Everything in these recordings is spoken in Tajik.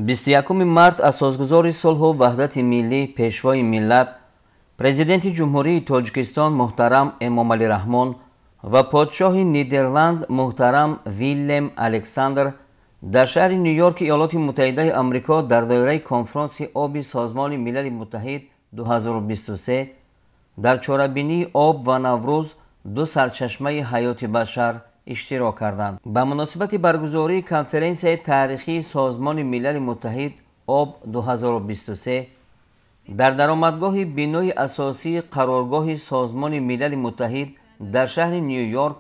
21 март асосгузори сулҳу ваҳдати миллӣ, пешвои миллат, президенти Ҷумҳурии Тоҷикистон муҳтарам Эмомалӣ Раҳмон ва подшоҳи Нидерланд муҳтарам Виллем Александр дар шаҳри Ню-Йорки Иёлоти Муттаҳидаи Амрико дар доираи конфронси оби Созмони Милали Муттаҳид 2023 дар чорабинии об ва Наврӯз ду сарчашмаи ҳаёти башар иштирок карданд. Ба муносибати баргузории конференсияи таърихии Созмони Милали Муттаҳид об 2023 дар даромадгоҳи бинои асосии қароргоҳи Созмони Милали Муттаҳид дар шаҳри Ню-Йорк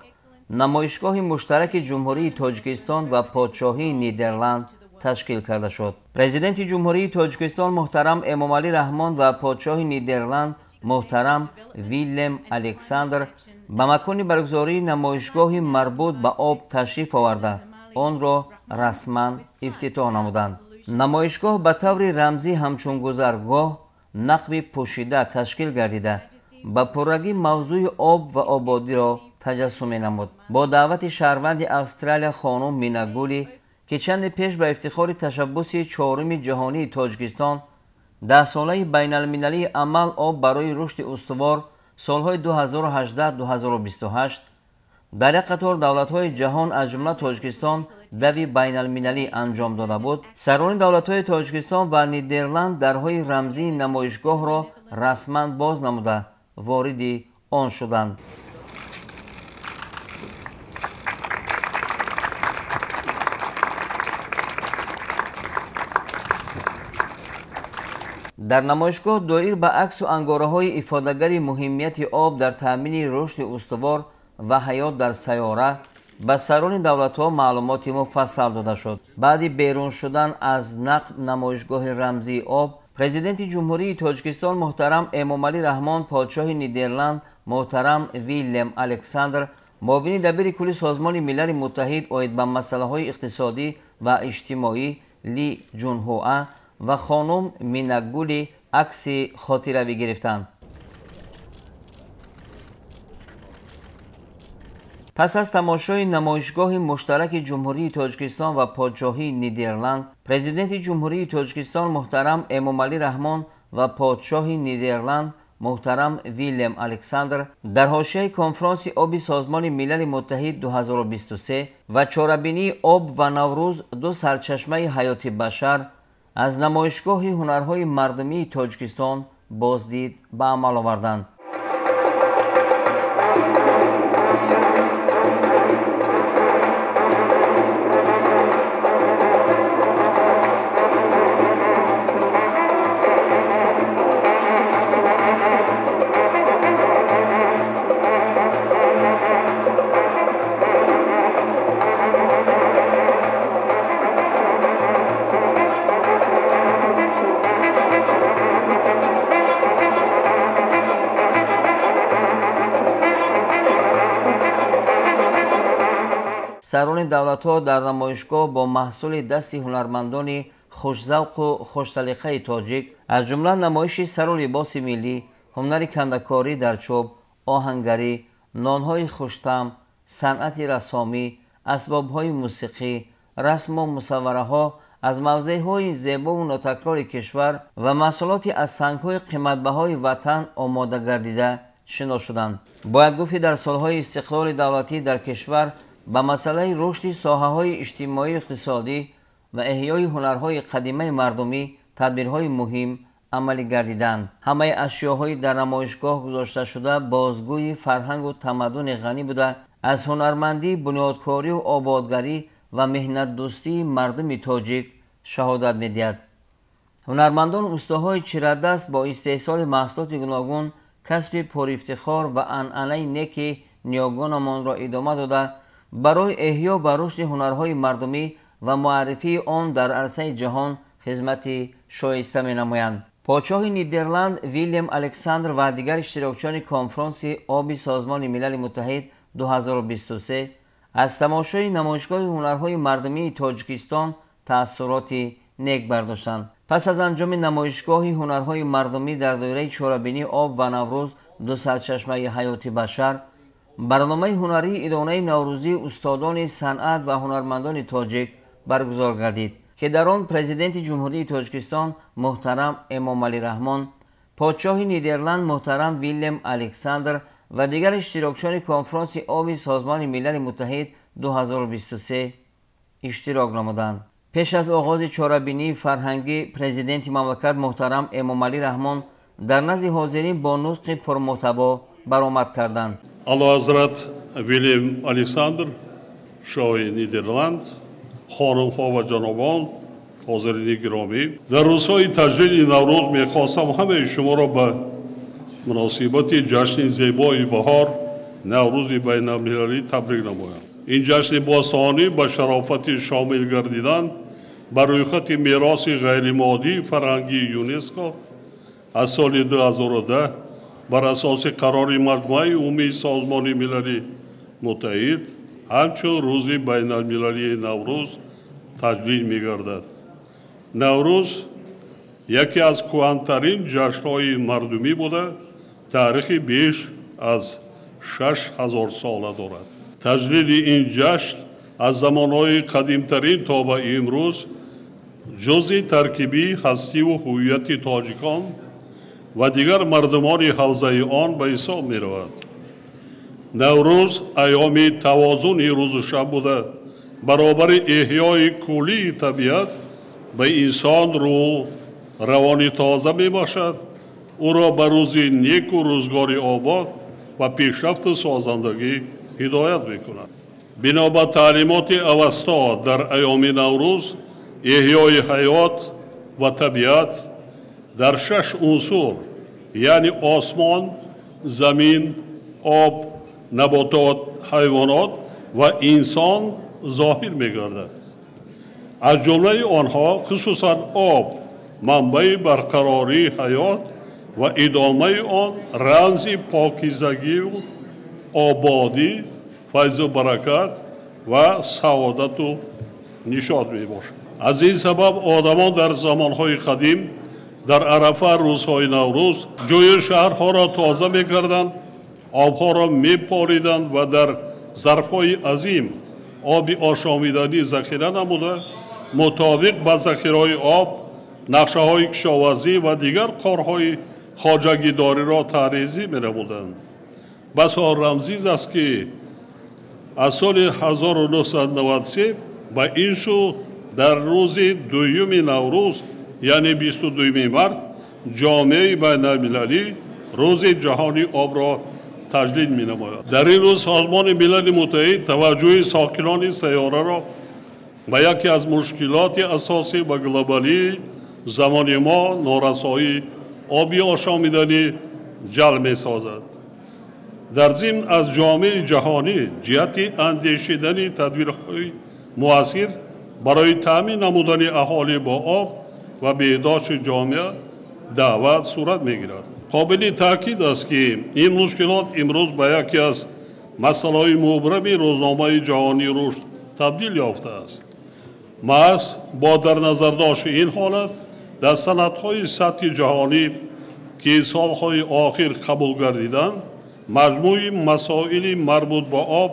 намоишгоҳи муштараки Ҷумҳурии Тоҷикистон ва подшоҳии Нидерланд ташкил карда шуд. Президенти Ҷумҳурии Тоҷикистон муҳтарам Эмомалӣ Раҳмон ва подшоҳи Нидерланд муҳтарам Виллем Александр ба макони баргузории намоишгоҳи марбут ба об ташриф оварда, онро расман ифтитоҳ намуданд. Намоишгоҳ ба таври рамзӣ ҳамчун гузаргоҳ нақби пӯшида ташкил гардида, ба пуррагӣ мавзӯи об ва ободиро таҷассум менамуд. Бо даъвати шаҳрванди Австралия хонум Минагули, ки чанде пеш ба ифтихори ташаббуси чоруми ҷаҳонии Тоҷикистон даҳсолаи байналмилалии амал об барои рушди устувор солҳои 2018-2028 дар як қатор давлатҳои ҷаҳон аз ҷумла Тоҷикистон дави байналмилалӣ анҷом дода буд, сарони давлатҳои Тоҷикистон ва Нидерланд дарҳои рамзии намоишгоҳро расман боз намуда вориди он шуданд. Дар намоишгоҳ доир ба аксу ангораҳои ифодагари муҳимияти об дар таъмини рушди устувор ва ҳаёт дар сайёра ба сарони давлатҳо маълумоти муфассал дода шуд. Баъди берун шудан аз нақб намоишгоҳи рамзии об, президенти Ҷумҳурии Тоҷикистон муҳтарам Эмомалӣ Раҳмон, подшоҳи Нидерланд муҳтарам Виллем Александр, муовини дабири кулли Созмони Милали Муттаҳид оид ба масъалаҳои иқтисодӣ ва иҷтимоӣ Ли Ҷунҳуа ва хонум Минагули акси хотиравӣ гирифтанд. Пас аз тамошои намоишгоҳи муштараки Ҷумҳурии Тоҷикистон ва подшоҳии Нидерланд, президенти Ҷумҳурии Тоҷикистон муҳтарам Эмомалӣ Раҳмон ва подшоҳи Нидерланд муҳтарам Виллем Александр дар ҳошияи конфронси оби Созмони Милали Муттаҳид 2023 ва чорабинии об ва Наврӯз ду сарчашмаи ҳаёти башар аз намоишгоҳи ҳунарҳои мардумии Тоҷикистон боздид ба амал оварданд. Сарони давлатҳо дар намоишгоҳ бо маҳсули дасти ҳунармандони хушзавқу хушсалиқаи тоҷик, аз ҷумла намоиши сару либоси миллӣ, ҳунари кандакорӣ дар чӯб, оҳангарӣ, нонҳои хуштам, санъати рассомӣ, асбобҳои мусиқӣ, расму мусаввараҳо аз мавзеъҳои зебову нотакрори кишвар ва маҳсулоти аз сангҳои қиматбаҳои ватан омода гардида шинос шуданд. Бояд гуфт, ки дар солҳои истиқлоли давлатӣ дар кишвар ба масъалаи рушди соҳаҳои иҷтимоию иқтисодӣ ва эҳёи ҳунарҳои қадимаи мардумӣ тадбирҳои муҳим амалӣ гардиданд. Ҳамаи ашёҳои дар намоишгоҳ гузошташуда бозгӯи фарҳангу тамаддуни ғанӣ буда, аз ҳунармандӣ, бунёдкорию ободгарӣ ва меҳнатдӯстии мардуми тоҷик шаҳодат медиҳад. Ҳунармандон устоҳои чирадаст бо истеҳсоли маҳсулоти гуногун касби пурифтихор ва анъанаи неки ниёгонамонро идома дода, барои эҳё ва рушди ҳунарҳои мардумӣ ва муаррифии он дар арсаи ҷаҳон хизмати шоиста менамоянд. Подшоҳи Нидерланд Виллем Александр ва дигар иштирокчиёни конфронси оби Созмони Милали Муттаҳид 2023 аз тамошои намоишгоҳи ҳунарҳои мардумии Тоҷикистон таассуроти нек бардоштанд. Пас аз анҷоми намоишгоҳи ҳунарҳои мардумӣ дар доираи чорабинии об ва Наврӯз ду сарчашмаи ҳаёти башар, барномаи ҳунарии идонаи наврӯзии устодони санъат ва ҳунармандони тоҷик баргузор гардид, ки дар он Президенти Ҷумҳурии Тоҷикистон муҳтарам Эмомалӣ Раҳмон, подшоҳи Нидерланд муҳтарам Виллем Александр ва дигар иштирокчиёни конфронси оби Созмони Милали Муттаҳид 2023 иштирок намуданд. Пеш аз оғози чорабинии фарҳангӣ Президенти мамлакат муҳтарам Эмомалӣ Раҳмон дар назди ҳозирин бо нутқи пурмуҳтаво баромад карданд. Аълоҳазрат Виллем Александр, шоҳи Нидерланд, хонумҳо ва ҷанобон, ҳозирини гиромӣ, дар рӯзҳои таҷлили Наврӯз мехостам ҳамаи шуморо ба муносибати ҷашни зебои баҳор, Наврӯзи байналмилалӣ табрик намоям. Ин ҷашни бостонӣ ба шарофати шомил гардидан ба рӯйхати мероси ғайримоддии фарҳангии ЮНЕСКО аз соли 2010 бар асоси қарори Маҷмӯаи Умумии Созмони Милали Муттаҳид ҳамчун рӯзи байналмилалии Наврӯз таҷлил мегардад. Наврӯз яке аз кӯҳантарин ҷашнҳои мардумӣ буда, таърихи беш аз 6000 сола дорад. Таҷлили ин ҷашн аз замонҳои қадимтарин то ба имрӯз ҷузъи таркибии ҳастиву ҳуввияти тоҷикон ва дигар мардумони ҳавзаи он ба ҳисоб меравад. Наврӯз айёми тавозуни рӯзу шаб буда, баробари эҳёи куллии табиат ба инсон рӯҳ равони тоза мебошад, ӯро ба рӯзи неку рӯзгори обод ва пешрафту созандагӣ ҳидоят мекунад. Бино ба таълимоти Авасто, дар айёми Наврӯз эҳёи ҳаёт ва табиат дар 6 унсур, яъне осмон, замин, об, наботот, ҳайвонот ва инсон зоҳир мегардад. Аз ҷумлаи онҳо хусусан об, манбаи барқарории ҳаёт ва идомаи он рамзи покизагию ободӣ, файзу баракат ва саодату нишот мебошад. Аз ин сабаб одамон дар замонҳои қадим дар арафа рӯзҳои Наврӯз ҷӯю шаҳрҳоро тоза мекарданд, обҳоро мепориданд ва дар зарфҳои азим оби ошомиданӣ захира намуда, мутобиқ ба захираҳои об, нақшаҳои кишоварзӣ ва дигар корҳои хоҷагидориро таъризӣ менамуданд. Басо рамзиз аст, ки аз соли 1993 ба ин шу дар рӯзи дуюми Наврӯз, яъне 22 март, ҷомеаи байналмилалӣ рӯзи ҷаҳони обро таҷлил менамояд. Дар ин рӯз Созмони Милали Муттаҳид таваҷҷӯҳи сокинони сайёраро ба яке аз мушкилоти асосӣ ва глобалии замони мо, норасоии оби ошомиданӣ, ҷалб месозад. Дар зимн аз ҷомеаи ҷаҳонӣ ҷиҳати андешидани тадбирҳои муассир барои таъмин намудани аҳолӣ бо об ва беҳдошти ҷомеа даъват сурат мегирад. Қобили таъкид аст, ки ин мушкилот имрӯз ба яке аз масъалаҳои мубрами рӯзномаи ҷаҳонии рушд табдил ёфтааст. Маҳз бо дар назардошти ин ҳолат дар санадҳои сатҳи ҷаҳонӣ, ки солҳои охир қабул гардиданд, маҷмӯи масоили марбут ба об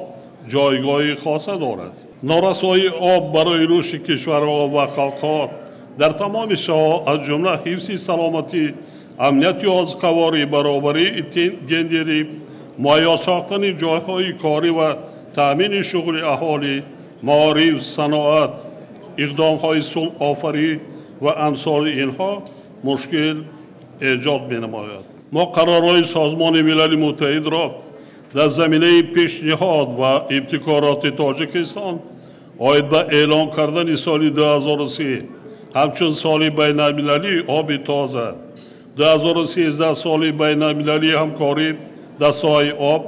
ҷойгоҳи хоса дорад. Норасоии об барои рушди кишварҳо ва халқҳо дар тамоми соҳаҳо, аз ҷумла ҳифзи саломатӣ, амнияти озуқаворӣ, баробарии гендерӣ, муҳайё сохтани ҷойҳои корӣ ва таъмини шуғли аҳолӣ, маориф, саноат, иқдомҳои сулҳофарӣ ва амсоли инҳо мушкил эҷод менамояд. Мо қарорҳои Созмони Милали Муттаҳидро дар заминаи пешниҳод ва ибтикороти Тоҷикистон оид ба эълон кардани соли 2003 ҳамчун соли байналмилалии оби тоза, 2013 соли байналмилалии ҳамкорӣ дар соҳаи об,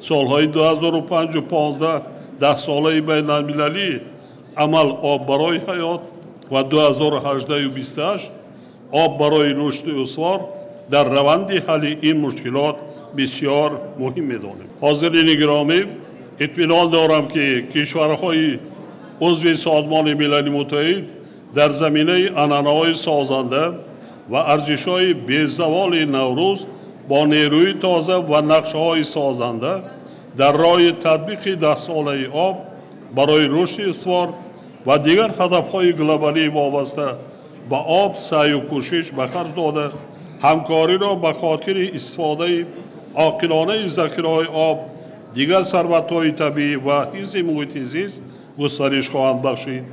солҳои 2005 15 даҳсолаи байналмилалии амал об барои ҳаёт ва 2018 28 об барои рушди устувор дар раванди ҳалли ин мушкилот бисёр муҳим медонем. Ҳозирини гиромӣ, итминон дорам, ки кишварҳои узви Созмони Милали Муттаҳид дар заминаи анъанаҳои созанда ва арзишҳои безаволи Наврӯз бо нерӯи тоза ва нақшаҳои созанда дар роҳи татбиқи даҳсолаи об барои рушди устувор ва дигар ҳадафҳои глобалии вобаста ба об саъю кӯшиш ба харҷ дода, ҳамкориро ба хотири истифодаи оқилонаи захираҳои об, дигар сарватҳои табиӣ ва ҳифзи муҳити зист густариш хоҳанд бахшид.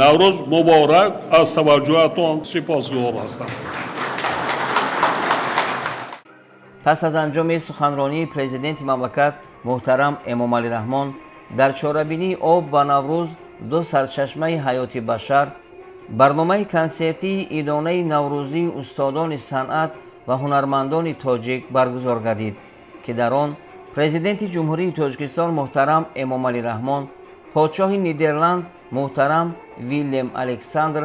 Наврӯз муборак, аз таваҷҷӯҳатон сипосгузор ҳастам. Пас аз анҷоми суханронии президенти мамлакат муҳтарам Эмомалӣ Раҳмон дар чорабинии об ва Наврӯз ду сарчашмаи ҳаёти башар, барномаи консертии идонаи наврӯзии устодони санъат ва ҳунармандони тоҷик баргузор гардид, ки дар он президенти Ҷумҳурии Тоҷикистон муҳтарам Эмомалӣ Раҳмон, подшоҳи Нидерланд муҳтарам Виллем Александр,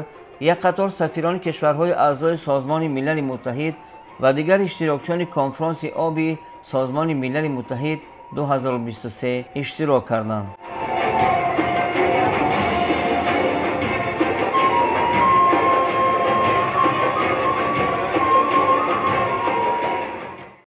як қатор сафирони кишварҳои аъзои Созмони Милали Муттаҳид ва дигар иштирокчиёни конфронси оби Созмони Милали Муттаҳид 2023 иштирок карданд.